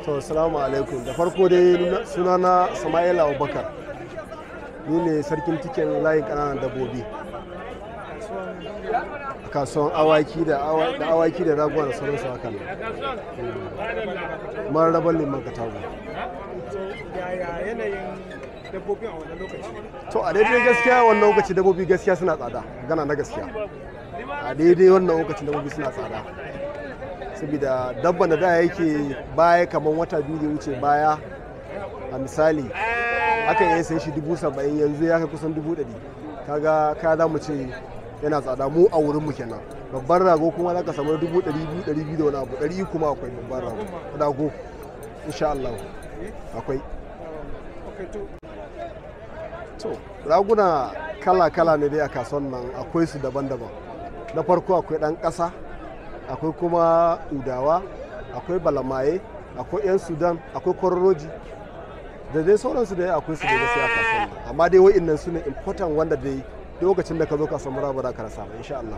To, salamu alaikum. Da farko dai sunana Sama'ila Abubakar. Ni ne sarkin tiken layin ƙananan dabbobi. Kasuwan awaki da awaki da raguwa da sauransu haka nan. Mararraban Liman Katago. Yaya yanayin dabbobin a wannan lokaci? To, a daidai gaskiya wannan lokaci dabbobi gaskiya suna tsada, gana na gaskiya. A daidai wannan lokacin dabbobi suna tsada. Saboda dabban da da yake baya kamar wata 2 da wuce baya, a misali akan iya sayan shi 70,000, yanzu ya kai kusan 100,000. Kaga kaya za mu ce yana tsada mu a wurinmu kenan. Babban rago kuma za ka samu 200,000, 200 da wani abu, 100 kuma akwai babban rago. Rago insha Allah akwai. To, raguna kala-kala ne dai a kasuwan nan, akwai su daban-daban. Na farko akwai ɗan ƙasa, akwai kuma udawa, akwai balamaye, akwai 'yan Sudan, akwai kwararroji da dai sauransu dai, akwai su da gaskiya a kasuwan nan. Amma dai wa'innan su ne important wanda dai lokacin da ka zo kasuwan Maraba za ka rasa ba insha Allah.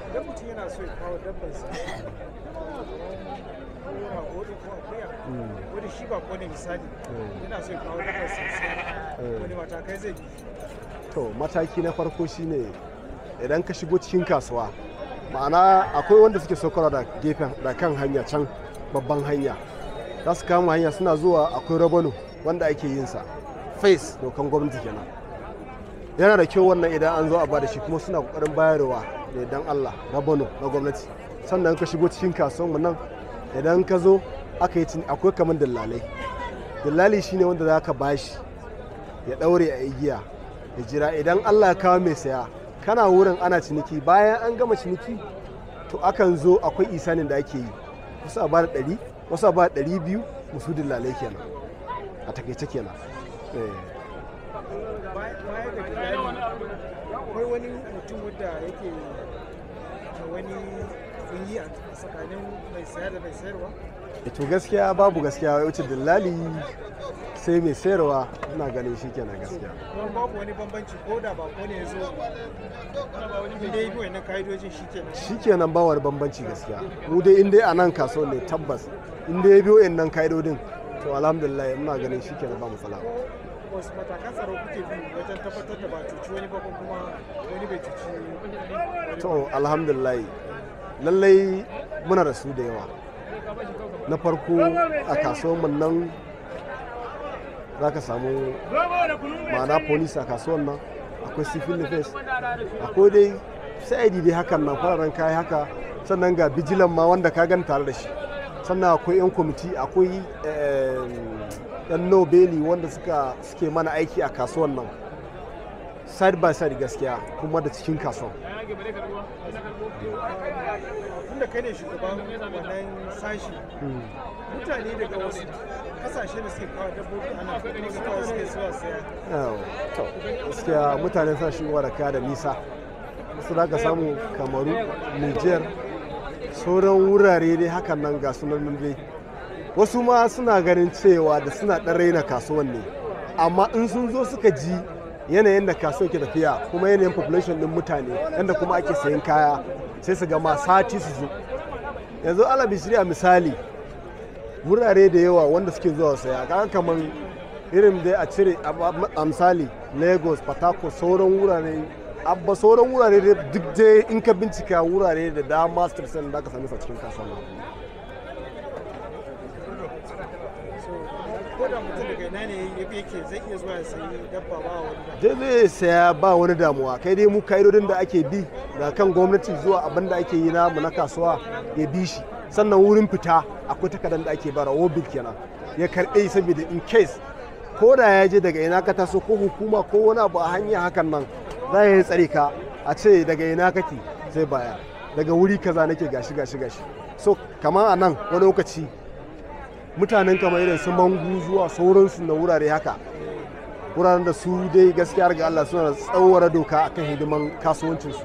Idan mutum yana so ya kawo dabbansa, ko rago ko akuya, wani shi ba ko ne misali yana so ya kawo dabbansa, wani matakai zai bi? To, mataki na farko shine idan ka shigo cikin kasuwa, ma'ana akwai wanda suke saukarwa da gefen da kan hanya can babban hanya, za su kama hanya suna zuwa, akwai rabano wanda ake yin sa face dokan gwamnati kenan. Yana da kyau wannan idan an zo a bada shi, kuma suna kokarin bayarwa da idan Allah rabano na gwamnati. Sannan ka shigo cikin kasuwan nan, idan ka zo aka yi akwai kamar dillalai. Dillali shine wanda za ka bashi ya daure a igiya ya jira idan Allah ya kawo mai saya, kana wurin ana ciniki. Bayan an gama ciniki, to akan zo akwai isanin da ake yi, wasu a ba da 100, wasu a ba da 200, musu dillalai kenan a takaice kenan. Baya ga dillali, akwai wani mutum wanda yake da wani abin yi a tsakanin mai saya da mai sayarwa? To, gaskiya babu, gaskiya ya wuce dillali sai mai sayarwa, ina ganin shi kenan gaskiya. Kuma babu wani bambanci, ko da ba ko ne ya zo in dai bi wannan ka'idojin shi kenan? Shi kenan, ba wani bambanci gaskiya. Mu dai in dai a nan kasuwan ne, tabbas in dai ya biyo nan ka'idodin, to alhamdulillah muna ganin shi kenan, ba matsala. Wasu matakan tsaro kuke bi wajen tabbatar da ba cuci wani ba ko kuma wani bai cuci wani? To, alhamdulillah, lallai muna da su da yawa. Na farko a kasuwan nan za ka samu ma'ana police a kasuwan nan, akwai civil defense, akwai dai CID dai hakan nan, fararen kaya haka. Sannan ga vigilant ma wanda ka gani tare da shi. Sannan akwai 'yan kwamiti, akwai yan nobeli wanda suke mana aiki a kasuwan nan side by side gaskiya, kuma da cikin kasuwan. Tunda kai ne shugaban wannan sashi, mutane daga wasu kasashe da suke kawo dabbobi ana kuma suke zuwa saya? To, gaskiya mutane suna shigowa da kaya da nisa. Wasu za ka samu Kamaru, Niger, sauran wurare dai hakan nan, ga sunan dai. Wasu ma suna ganin cewa da suna ɗan raina kasuwan ne, amma in sun zo suka ji yanayin da kasuwa ke tafiya, kuma yanayin population din mutane, yadda kuma ake sayan kaya, sai su gama sati su zo. Yanzu ala bishiri a misali, wurare da yawa wanda suke zuwa saya, kaga kaman irin dai a cire a misali Lagos, Port, sauran wurare, abba, sauran wurare duk dai in ka bincika wurare da dama su da ka same su a cikin kasuwa. Ko da mutum daga ina ne yake, zai iya zuwa ya sayi dabba ba wani Zai saya ba wani damuwa. Kai dai mu ka'idodin da ake bi da kan gwamnati zuwa abin da ake yi namu na kasuwa ya bi shi. Sannan wurin fita akwai takardar da ake bara waybill kenan, ya karɓe saboda in case ko da ya je daga ina ka taso, ko hukuma ko wani abu a hanya hakan nan za ya tsare ka, a ce daga ina kake, sai baya daga wuri kaza nake, gashi gashi gashi. So kamar a nan wani lokaci mutanen kamar irin su Mangu zuwa sauransu na wurare haka, wuraren da su dai gaskiya ga Allah suna da tsawara doka akan hidiman kasuwancinsu,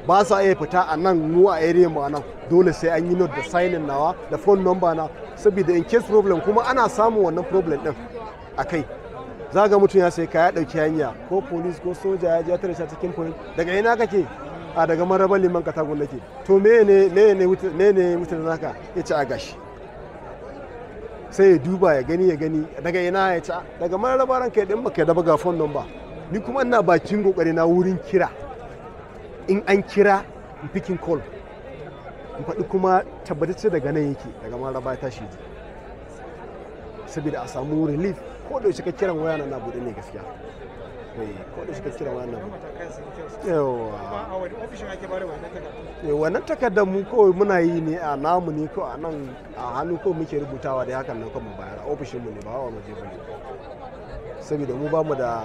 ba sa iya fita a nan. Mu a area mu a nan dole sai an yi note da signing nawa da phone number na, saboda in case problem, kuma ana samun wannan problem din a kai. Za ga mutum ya sai kaya, ɗauki hanya, ko police ko soja ya je ya tare shi a cikin point, daga ina kake? A daga Mararraban Liman Katagun nake. To me ne me ne me ne wutar naka? Ya ce a gashi. Sai ya duba ya gani ya gani daga ina ya ce daga Mararraba ranka idan baka yadda ba ga phone number. Ni kuma ina bakin kokari na wurin kira. In an kira in picking call. In faɗi kuma tabbatacce daga nan yake daga Mararraba ya tashi ji. Saboda a samu relief ko da yaushe ka kiran waya na buɗe ne gaskiya. Ko da shi kiran waya na buɗe. Yawa. A wani ofishin ake bada wannan takardu? Wannan takardar mu kawai muna yi ne a namu ne kawai a nan a hannu kawai muke rubutawa da hakan nan kuma bayar a ofishin mu ne ba wa waje bane. Saboda mu bamu da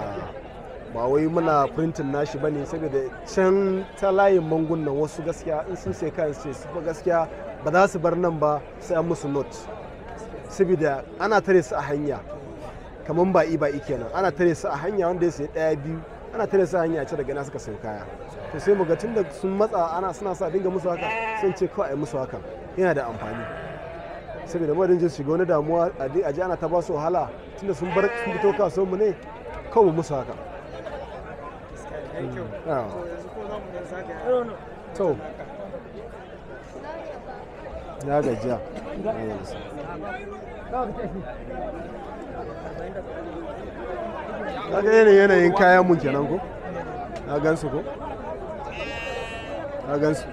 ba wai muna printing nashi bane saboda can ta layin mangunan wasu gaskiya in sun sai kayan su ce su gaskiya ba za su bar nan ba sai an musu note. Saboda ana tare su a hanya kamar ba'i ba'i kenan ana tare su a hanya wanda ya sayi ɗaya biyu ana tare su a hanya a ce daga ina suka sayi kaya. To sai mu ga tunda sun matsa ana suna sa dinga musu haka sun ce kawai a yi musu hakan yana da amfani. Saboda madadin su shiga wani damuwa a ji ana ta ba su wahala tunda sun bar sun fito kasuwar mu ne kawai mu musu haka. To ya gajiya. Kaga yanayin kayan mun kenan ko? Na gansu ko? Na gansu.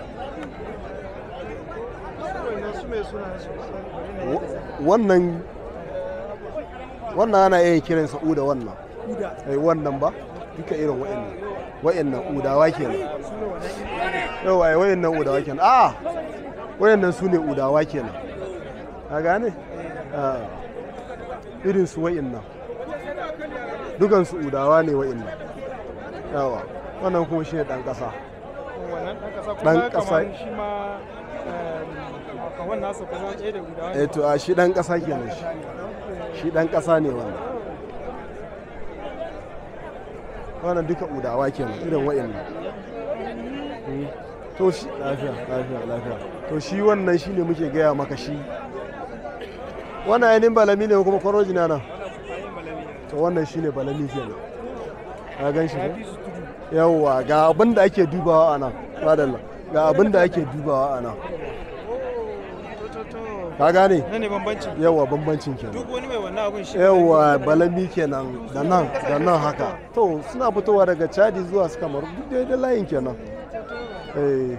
Wannan ana iya kiransa uda wannan. Eh wannan ba duka irin wa'annan. Wa'annan udawa kenan. Yawa ai wa'annan udawa kenan. Ah! Wayannan su ne udawa kenan. Ka gane? Irin su wa'annan. Dukan su udawa ne wa'annan. Yawa. Wannan kuma shi ne dan kasa. Wannan dan kasa Dan kasa. Shi ma kawan nasa kusan ɗaya da udawa. Eh to a shi dan kasa kenan shi. Shi dan kasa ne wannan. Wannan duka udawa kenan irin wa'annan. To shi lafiya lafiya lafiya. To shi wannan shi ne muke gaya maka shi. Wannan ainihin balami ne kuma kwaroji na nan. To wannan shi ne balami kenan. Ka gan shi ko? Yawwa ga abin da ake dubawa a nan. Madalla. Ga abin da ake dubawa a nan. Ka gane? Nan ne bambancin. Yawwa bambancin kenan. Duk wani mai wannan abun shi. Yawwa balami kenan da nan da nan haka. To suna fitowa daga Chadi zuwa su Kamaru duk daidai layin kenan. Eh.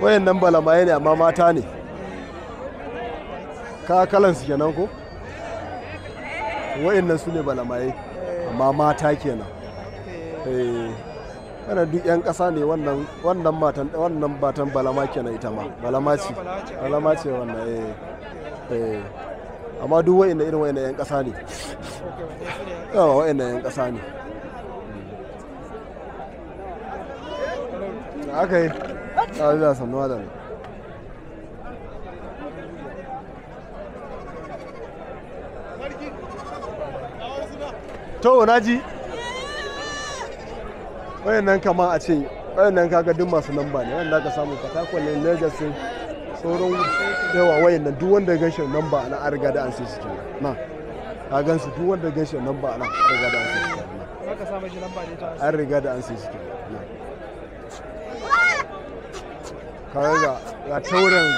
Wayannan balamaye ne amma mata ne. Ka kalan su kenan ko? Wayannan su ne balamaye amma mata kenan. Eh. Wannan duk yan ƙasa ne wannan wannan matan wannan batan balama kenan ita ma. Balama ce. Balama ce wannan eh. Eh. Amma duk wayannan irin wayannan yan ƙasa ne. Yawa wayannan yan ƙasa ne. Aka yi za sannuwa da ne. To na ji wayannan kama a ce wayannan kaga duk masu namba ne wanda aka samu Fatakwal ne Lagos sun sauran yawa wayannan duk wanda ya ganshi namba ana an riga da an sai shi kenan na ka gansu duk wanda ya ganshi namba ana an riga da an sai shi kenan. Zaka sa mashi lamba ne ta. An riga da an sai shi kenan. Kaga ga tauren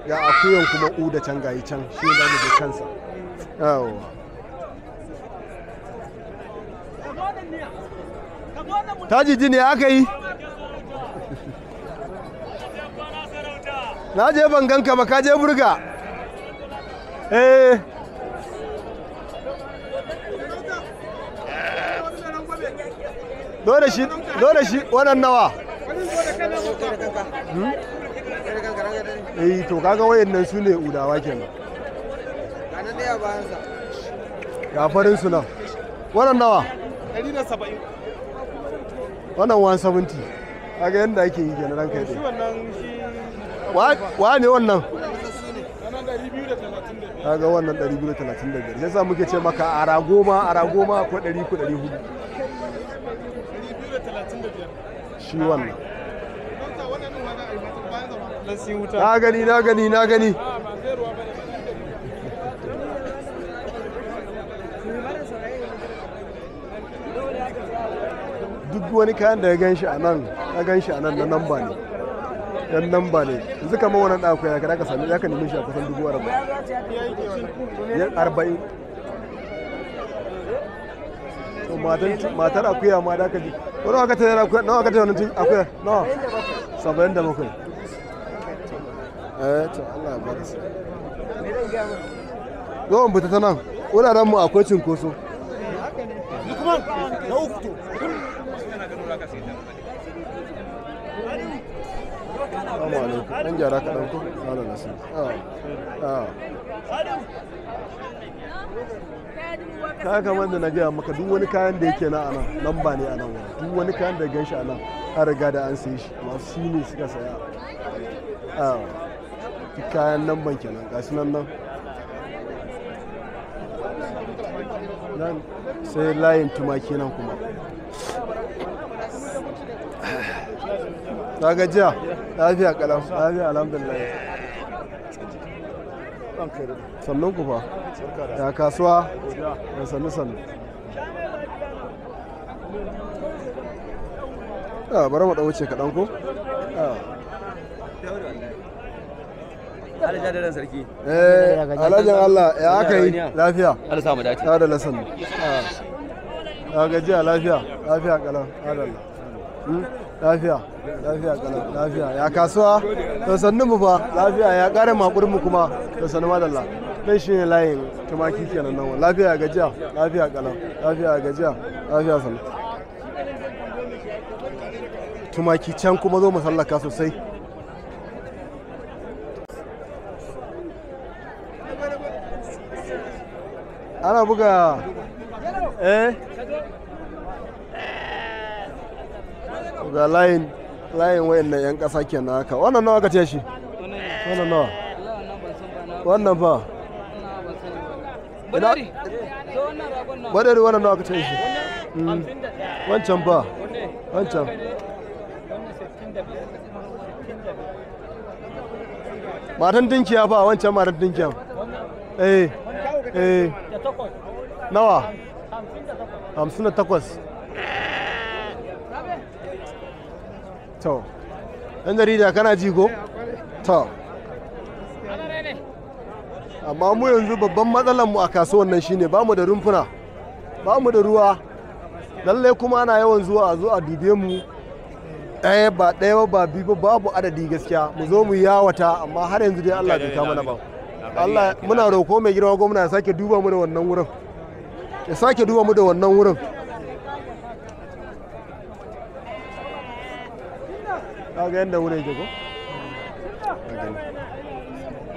ga akuyan kuma uda can gayi can shi ne zamu je kansa. Yawa. Tajiji ne aka yi? Na je ban ganka ba ka je burga. Eh. Dole shi dole shi wannan nawa? Eh to kaga wayannan su ne udawa kenan. Ga farin su nan. Wannan nawa? 170. Wannan 170. Kaga yanda ake yi kenan ranka Shi dai. wannan shi Wa ne wannan? wannan 235. Kaga wannan 235. Sai sa muke ce maka ara goma ara goma ko 300 ko 400. 235. Shi wannan. Dan sun wuta. Na gani na gani na gani. Duk Duk wani kayan da ya gan shi a nan, ya gan shi a nan na namba ne. Yan namba ne. Yanzu kamar wannan ɗan akuya ka sami ya ka nemi shi a kusan 40,000. 40. To matar akuya ma da ka ji. Ko nawa ka tayar akuya? Nawa ka tayar wannan akuya? Nawa? 77. Eh to Allah ya bada sa. Zo mu fita ta nan. Wuraren mu akwai cinkoso. Lukman na uku to. Assalamu alaikum. Dan gyara ka ɗauko. Malam Nasir. Kaya kamar da na gaya maka duk wani kayan da yake na anan lamba ne anan wurin. Duk wani kayan da gan shi anan an riga da an saye shi masu shi ne suka saya. Duk kayan lamban kenan ga su nan nan. Nan sai layin tumaki nan kuma. Na gajiya, lafiya kalam, lafiya alhamdulillah. Sannun ku fa, ya kasuwa, ya sannu sannu. Bari mu ɗan wuce kaɗan ko? Alhajin Allah, ya aka yi lafiya? Allah sa mu dace. Ya da lasan. Ya gajiya lafiya, lafiya kalam, adalla. Lafiya, lafiya kalam, lafiya. Ya kasuwa, to sannu mu fa, lafiya ya ƙara makurin mu kuma, to sannu madalla. Nan shi ne layin tumaki kenan nan. Lafiya gajiya, lafiya kalam, lafiya gajiya, lafiya sannu. Tumaki can kuma zo mu sallaka sosai. Ana buga eh ga layin layin wayannan yan kasa kenan haka. Wannan nawa ka ce shi? Wannan nawa? Wannan fa? Badari wannan nawa ka ce shi? Wancan fa? Wancan. Matan dinkiya fa, wancan matan dinkiya. Eh. Eh. Nawa? 58. To. Ɗan jarida kana ji ko? To. Amma mu yanzu babban matsalar mu a kasuwan nan shine ba mu da rumfuna, ba mu da ruwa. Lallai kuma ana yawan zuwa a zo a dube mu. Ɗaya ba ɗaya ba biyu ba babu adadi gaskiya. Mu zo mu yawata amma har yanzu dai Allah bai kama na ba. Allah muna roko mai girma gwamna ya sake duba mu da wannan wurin. Ya sake duba mu da wannan wurin. Kaga yadda wurin yake ko?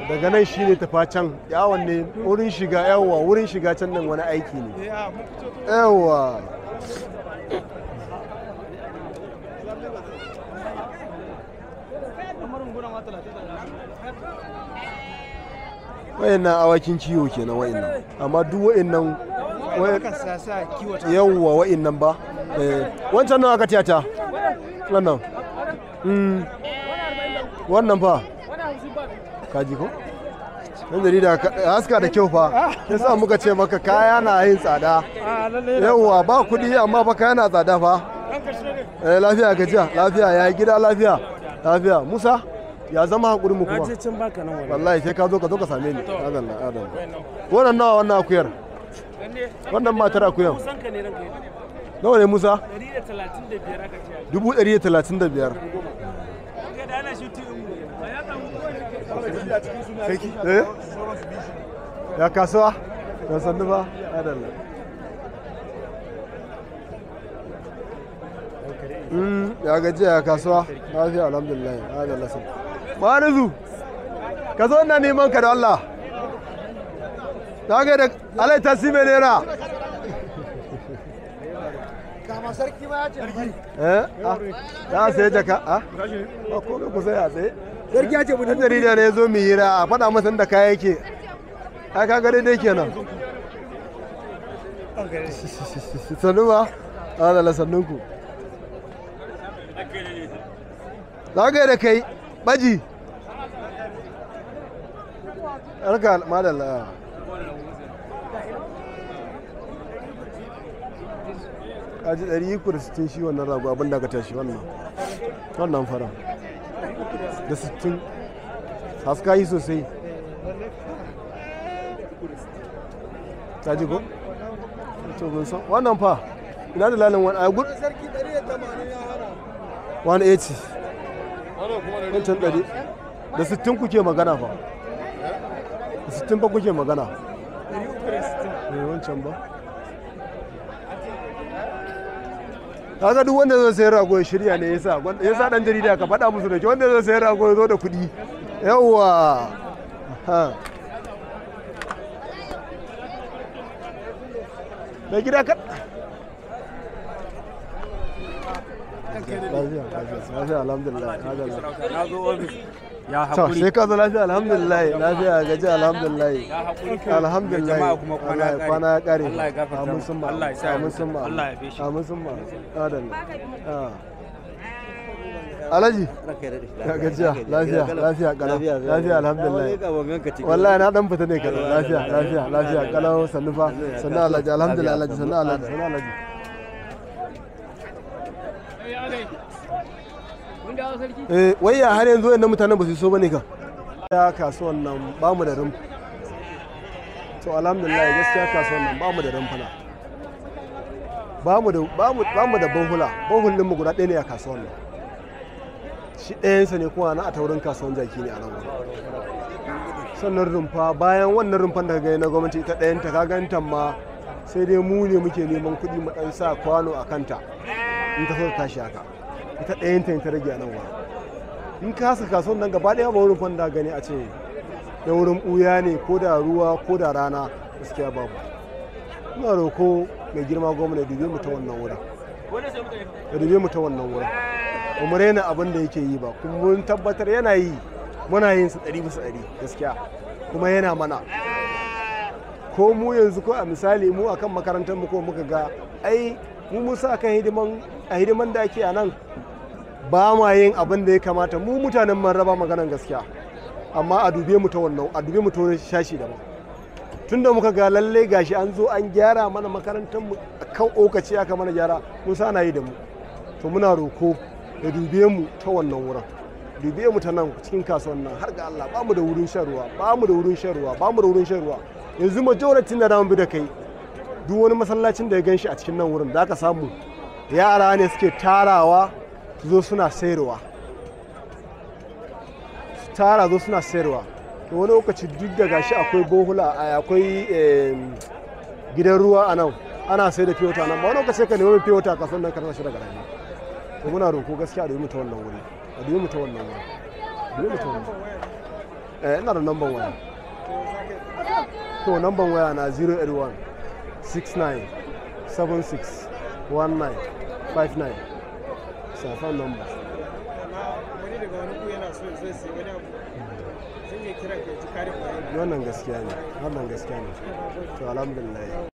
Daga nan shine tafa can yawon ne wurin shiga yawwa wurin shiga can nan wani aiki ne. Yawwa. Wayannan awakin kiwo kenan wayannan, amma duk wayannan yawwa wayannan ba. Wancan nawa aka tiyata? Wannan. Wannan fa? Kaji ko? Ɗan jarida haska da kyau fa. Yasa muka ce maka kaya na yin tsada. Yawwa ba kuɗi amma fa kaya na tsada fa. Lafiya gajiya, lafiya ya gida lafiya. Lafiya Musa ya zama hakurin mu kuma. Wallahi sai ka zo ka same ni. Adalla adalla. Wannan nawa wannan akuyar? Wannan matar akuyar. Nawa ne Musa? 135 aka ce. 135. Eh? Ya kasuwa? Ya sannu ba? Adalla. Ya gajiya ya kasuwa? Lafiya alhamdulillah. Adalla sun. Marizu, ka zo ina neman ka da Allah. Ta ga da Alai tasime naira. Kama sarki ma ya ce. Eh? Ya sai jaka, ah? Ba komai ku sai a tsaye. Sarki ya ce mu Dan jarida ne ya zo mu hira a faɗa masa inda kaya yake. Ai ka ga daidai kenan. Sannu ba? Adalla sannunku. Za ga da kai baji. Arka madalla. Kaji 360 shi wannan rago abin da ka tashi wannan. Wannan fara. Da 60. Haska yi sosai. Kaji ko? To ban san wannan fa. Ina da lalin wani a gud. Sarki 180 ya hana. 180. Wancan 100. Da 60 kuke magana fa. Da 60 fa kuke magana. 360. Eh wancan ba. Kaga duk wanda zai sayar rago ya shirya ne yasa yasa dan jarida ka faɗa musu da ke wanda zai sayar rago ya zo da kuɗi. Yawwa. Aha. Mai gida ka lafiya lafiya lafiya alhamdulillah alhamdulillah. Na zo ofis ya To haƙuri. sai ka zo lafiya alhamdulillah lafiya gaji alhamdulillah. Ya haƙuri. Alhamdulillah. Jama'a kuma kwana ya Allah kwana ya kare. Allah ya gafarta Amin mu. summa. Allah ya sa Amin summa. Allah ya fishe. Amin summa. Adalla. Ah. Alhaji. Ya gajiya lafiya lafiya kalau lafiya alhamdulillah. Wallahi na dan fita ne kalau lafiya lafiya lafiya kalau sannu fa sannu Alhaji alhamdulillah Alhaji sannu Alhaji sannu Alhaji. Eh wai ya har yanzu wayannan mutanen ba su so bane ka. Ya kasuwan nan ba mu da rumfa. To alhamdulillah gaskiya kasuwan nan ba mu da rumfuna. Ba mu da ba mu ba mu da bohula. Bohul din mu guda ɗaya ne a kasuwan nan. Shi ɗayansa ne kuma na a taurin kasuwan jaki ne a nan wurin. Sannan rumfa bayan wannan rumfan da ka gani na gwamnati ita ɗayanta ka ganta ma sai dai mu ne muke neman kuɗi mu ɗan sa kwano a kanta in ta so ta tashi haka. Ita ɗayanta ne ta rage a nan wurin. In ka hasa kasuwan nan gaba ɗaya ba wurin rumfan da gani a ce da wurin ɓuya ne ko da ruwa ko da rana gaskiya babu. Ina roko mai girma gwamna ya dube mu ta wannan wurin. Ya dube mu ta wannan wurin. Ba mu raina abin da yake yi ba kuma mun tabbatar yana yi muna yin sa 100% gaskiya kuma yana mana. Ko mu yanzu ko a misali mu akan makarantar mu ko muka ga ai mu mun sa kan hidiman a hidiman da ake a nan ba ma yin abin da ya kamata mu mutanen mun raba maganan gaskiya amma a dube mu ta wannan a dube mu ta wani shashi daban. Tunda muka ga lalle gashi an zo an gyara mana makarantar mu kan okaci aka mana gyara mun sa ana yi da mu. To muna roko ya dube mu ta wannan wurin. Dube mu ta nan cikin kasuwan nan har ga Allah ba mu da wurin shan ruwa ba mu da wurin shan ruwa ba mu da wurin shan ruwa. Yanzu majority da zamu bi da kai duk wani masallacin da ya ganshi a cikin nan wurin da ka samu yara ne suke tarawa su zo suna sayarwa. Su tara zo suna sayarwa. To wani lokaci duk da gashi akwai bohula akwai gidan ruwa a nan ana sai da fiyota nan ba wani lokaci ka nemi fiyota kasuwan nan ka rasa shi daga rami. To muna roko gaskiya a dubi mu ta wannan wuri. A dubi mu ta wannan wuri. A dubi mu ta wannan wuri. Eh ina da number waya. To number waya na 081 69 76 19 59. Safan number. Amma wani daga wani ku yana so ya zo ya sayi wani abu. Zai iya kiran ka ya ji karin bayani. Wannan gaskiya ne. Wannan gaskiya ne. To alhamdulillah.